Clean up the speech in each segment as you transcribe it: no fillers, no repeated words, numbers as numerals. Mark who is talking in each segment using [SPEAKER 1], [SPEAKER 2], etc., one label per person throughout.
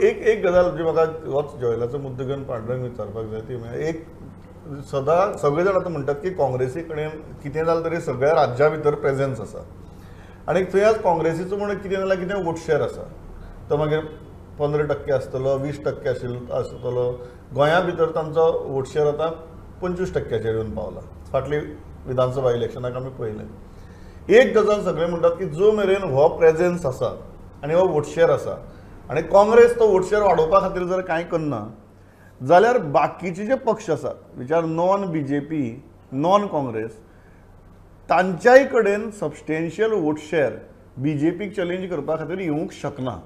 [SPEAKER 1] एक एक गजाल जी म्हाका होच जॉयलाचो मुद्दो घेवन पांडुरंग विचारपाक जाय ती म्हळ्यार एक सदां सगळे जाण आतां म्हणटात की काँग्रेसी कडेन कितें जालें तरी सगळ्या राज्या भितर प्रेझेन्स आसा आनी थंय आज काँग्रेसीचो म्हण कितें जाल्यार कितें वोट शेर आसा, तो मागीर 15% आसतलो, 20% आशिल्लो आसतलो. गोंया भितर तांचो वोट शेर आतां 25% येवन पावला. फाटली विधानसभा इलेक्शनाक आमी पळयलें. एक गजाल सगळे म्हणटात की जो मेरेन हो प्रेझेन्स आसा आनी हो वोट शेर आसा आनी काँग्रेस तो वोट शेर वाडोवपा खातीर जर कांय करना जाल्यार बाकीचे जे पक्ष आसात which are non BJP non Congress तांच्याय कडेन सबस्टेन्शियल वोट शेर बीजेपीक चॅलेंज करपा खातीर येवंक शकना.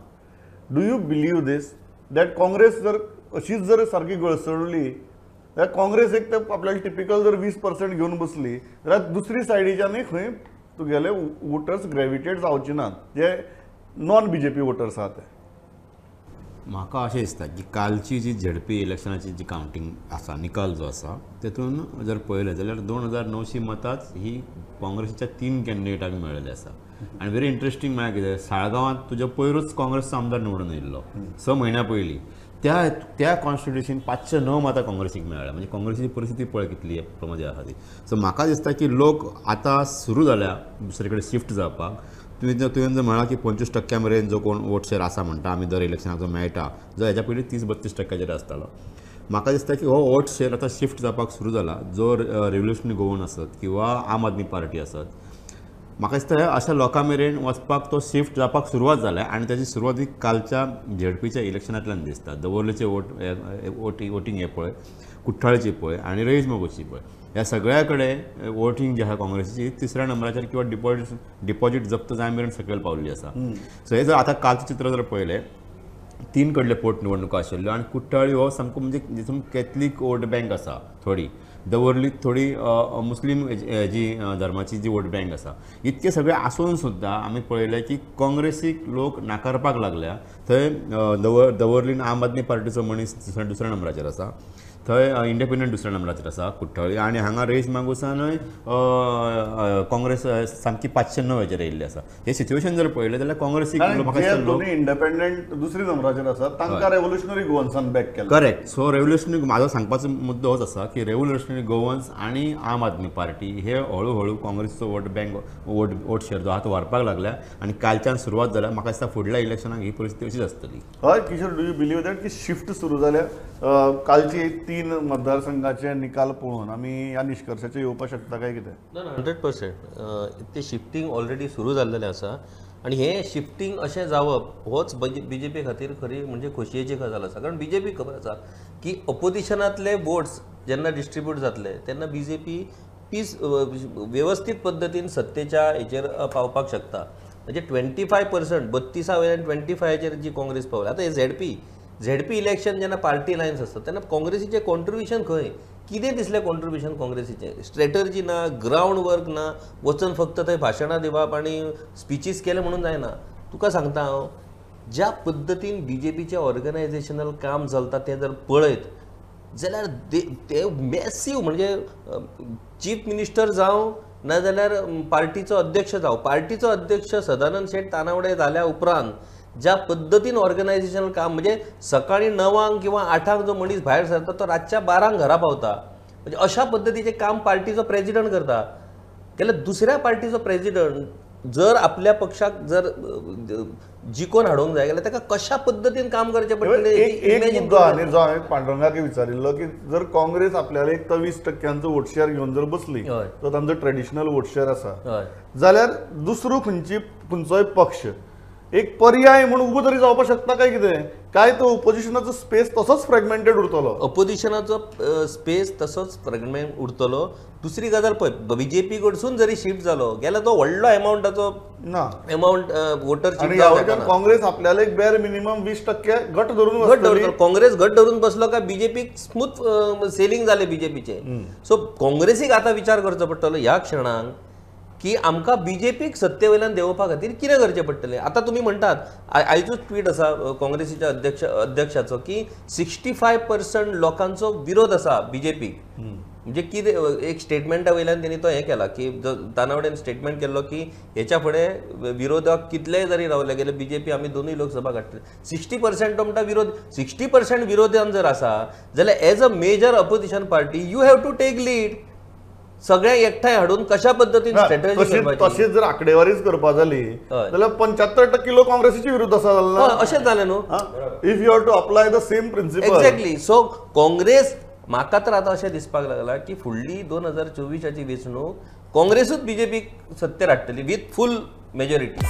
[SPEAKER 1] Do you believe this that Congress जर अशीच जर सारकी गळसणली जाल्यार काँग्रेस एक तर आपल्याला टिपिकल जर 20% घेवन बसली जाल्यार दुसरी सायडीच्यानूय खंय तुगेले वोटर्स ग्रेविटेट जावचे नात जे नॉन बीजेपी वोटर्स आहा ते.
[SPEAKER 2] म्हाका अशें दिसता की कालची जी झेडपी इलेक्शनाची जी कावंटींग आसा, निकाल जो आसा तेतून जर पळयलें जाल्यार 2900 मतांच ही काँग्रेसीच्या 3 कॅन्डिडेटांक मेळिल्ली आसा. आनी व्हेरी इंट्रस्टींग म्हळ्यार कितें, साळगांवांत तुज्या पयरूच काँग्रेसचो आमदार निवडून येयल्लो 6 म्हयन्या पयलीं, त्या त्या कॉन्स्टिट्युशन 509 मतां काँग्रेसीक मेळ्ळ्या. म्हणजे काँग्रेसीची परिस्थिती पळय कितली प्रमाणे आसा ती. सो म्हाका दिसता की लोक आतां सुरू जाल्या दुसरे कडेन शिफ्ट जावपाक. तुवें जर म्हळां की 25% मेरेन जो कोण वोट शेर आसा म्हणटा आमी दर इलेक्शनाक जो मेळटा, जो हेच्या पयलीं 30-32% आसतालो. म्हाका दिसता की हो वोट शेर आतां शिफ्ट जावपाक सुरू जाला. जो रेव्होल्युशनरी गोवन आसत किंवा आम आदमी पार्टी आसत, म्हाका दिसता अशा लोकां मेरेन वचपाक तो शिफ्ट जावपाक सुरवात जाल्या आनी ताची सुरवात ही कालच्या झेडपीच्या इलेक्शनांतल्यान दिसता. दवर्लेचे वोट वोटींग हें पळय, कुठ्ठाळेची पळय आनी रेईश मागूसची पळय, ह्या सगळ्या कडेन वोटींग जी आसा काँग्रेसीची तिसऱ्या नंबराचेर किंवा डिपॉझीट जप्त जाय मेरेन सकयल पावल्ली आसा. सो हे जर आतां कालचें चित्र जर पळयलें, 3 कडले पोटनिवडणुको आशिल्ल्यो आनी कुठ्ठाळी हो सामको म्हणजे जितून कॅथलीक वोट बँक आसा थोडी, दवर्ली थोडी मुस्लीम जी धर्माची जी वोट बँक आसा, इतके सगळे आसून सुद्दां आमी पळयलें की काँग्रेसीक लोक नाकारपाक लागल्या. थंय दवर्लीन आम आदमी पार्टीचो मनीस दुसऱ्या नंबराचेर आसा, थंय इंडिपेंडंट दुसऱ्या नंबराचेर आसा कुठ्ठाळी, आनी हांगा रेईश मागूसानूय काँग्रेस सामकी 509 हेचेर येयल्ली आसा. हे सिच्युएशन जर पळयलें जाल्यार काँग्रेसीक
[SPEAKER 1] इंडिपेंडंट दुसरी नंबराचेर आसा तांकां रेव्होल्युशनरी गोवन्सान बॅक केला.
[SPEAKER 2] करेक्ट. सो रेव्होल्युशनरी, म्हाजो सांगपाचो मुद्दो होच आसा की रेव्होल्युशनरी गोवन्स आनी आम आदमी पार्टी हे हळू हळू काँग्रेसीचो वोट बँक वोट शेर जो आहा तो वाडपाक लागल्या आनी कालच्यान सुरवात जाल्या. म्हाका दिसता फुडल्या इलेक्शनाक ही परिस्थिती अशीच आसतली.
[SPEAKER 1] हय Kishore, do you believe that की शिफ्ट सुरू जाल्या? कालची 3 मतदारसंघाचे निकाल पळोवन आमी ह्या निश्कर्शाचेर येवपाक शकता काय कितें?
[SPEAKER 3] ना, 100% ते शिफ्टींग ऑलरेडी सुरू जाल्लेलें आसा आनी हें शिफ्टींग अशें जावप होच बीजेपी खातीर खरी म्हणजे खोशयेची गजाल आसा. कारण बीजेपी खबर आसा की ऑपोजिशनांतले वोट्स जेन्ना डिस्ट्रिब्यूट जातले तेन्ना बीजेपी पीस वेवस्थीत पद्दतीन सत्तेच्या हेचेर पावपाक शकता. म्हणजे 25% 32 वयल्यान 25चेर जी काँग्रेस पावल्या. आतां हे झेडपी इलेक्शन जेन्ना पार्टी लायन्स आसता तेन्ना काँग्रेसीचें कॉन्ट्रिब्युशन खंय कितें दिसलें? कॉन्ट्रिब्युशन काँग्रेसीचें स्ट्रेटर्जी ना, ग्रावंड वर्क ना, वचून फक्त थंय भाशणां दिवप आनी स्पिचीस केले म्हणून जायना. तुका सांगता हांव, ज्या पद्दतीन बीजेपीचें ऑर्गनायझेशनल काम चलता तें जर पळयत जाल्यार ते मॅसीव म्हणजे चीफ मिनिस्टर जावं ना जाल्यार पार्टीचो अध्यक्ष जावं, पार्टीचो अध्यक्ष सदानंद शेट तानावडे जाल्या उपरांत ज्या पद्दतीन ऑर्गनायझेशनल काम म्हणजे सकाळी 9 किंवा 8 जो मनीस भायर सरता तो रातच्या 12 घरा पावता, म्हणजे अशा पद्दतीचें काम पार्टीचो प्रेजिडंट करता. जाल्यार दुसऱ्या पार्टीचो प्रेजिडंट जर आपल्या पक्षाक जर जिखोवन हाडूंक जाय जाल्यार ताका कशा पद्दतीन काम करचें पडटलें.
[SPEAKER 1] एक मुद्दो आनी जो हांवें पांडुरंगाक विचारिल्लो की जर काँग्रेस आपल्याला एक 23% वोट शेअर घेवन जर बसली, तो तांचो ट्रेडिशनल वोट शेअर आसा, जाल्यार दुसरो खंयचोय पक्ष एक पर्याय म्हणून उबो तरी जावपाक शकता काय कितें? काय तो ओपोजिशनाचो स्पेस तसोच फ्रेगमेंटेड उरतलो?
[SPEAKER 3] ओपोजिशनाचो स्पेस तसोच फ्रेगमेंट उरतलो. दुसरी गजाल पळय, बीजेपी कडसून जरी शिफ्ट जालो गेल्यार तो व्हडलो एमावंटाचो
[SPEAKER 1] ना
[SPEAKER 3] एमावंट वोटर
[SPEAKER 1] काँग्रेस आपल्याला एक बेर मिनिमम 20% घट धरून
[SPEAKER 3] घट धरतलो. काँग्रेस घट धरून बसलो काय बीजेपीक स्मूथ सेलिंग जालें बीजेपीचें. सो काँग्रेसीक आतां विचार करचो पडटलो ह्या क्षणाक की आमकां बीजेपीक सत्ते वयल्यान देंवोवपा खातीर कितें करचें पडटलें. आतां तुमी म्हणटात, आयजूच ट्वीट आसा काँग्रेसीच्या अध्यक्षाचो की 65% लोकांचो विरोध आसा बीजेपीक. म्हणजे कितें एक स्टेटमेंटा वयल्यान तेणी तो हें केला की तानावडेन स्टेटमेंट केल्लो की हेच्या फुडें विरोधक कितलेय जरी रावले गेले बीजेपी आमी दोनूय लोकसभा काडटले. 60% तो म्हणटा विरोध, 60% विरोधान जर आसा जाल्यार as a major opposition party you have to take lead. सगळ्यांक एकठांय हाडून कशा पद्दतीन स्ट्रॅटजी
[SPEAKER 1] तशीच जर आकडेवारीच करपा जाली जाल्यार 75% लोक काँग्रेसीचे विरुद्ध आसा जालें.
[SPEAKER 3] अशें जालें न्हू
[SPEAKER 1] if you have to apply the same principle.
[SPEAKER 3] Exactly. So Congress म्हाका तर आतां अशें दिसपाक लागलां की फुडली 2024 वेंचणूक काँग्रेसूच बीजेपीक सत्तेर हाडटली विथ फूल मेजॉरिटी.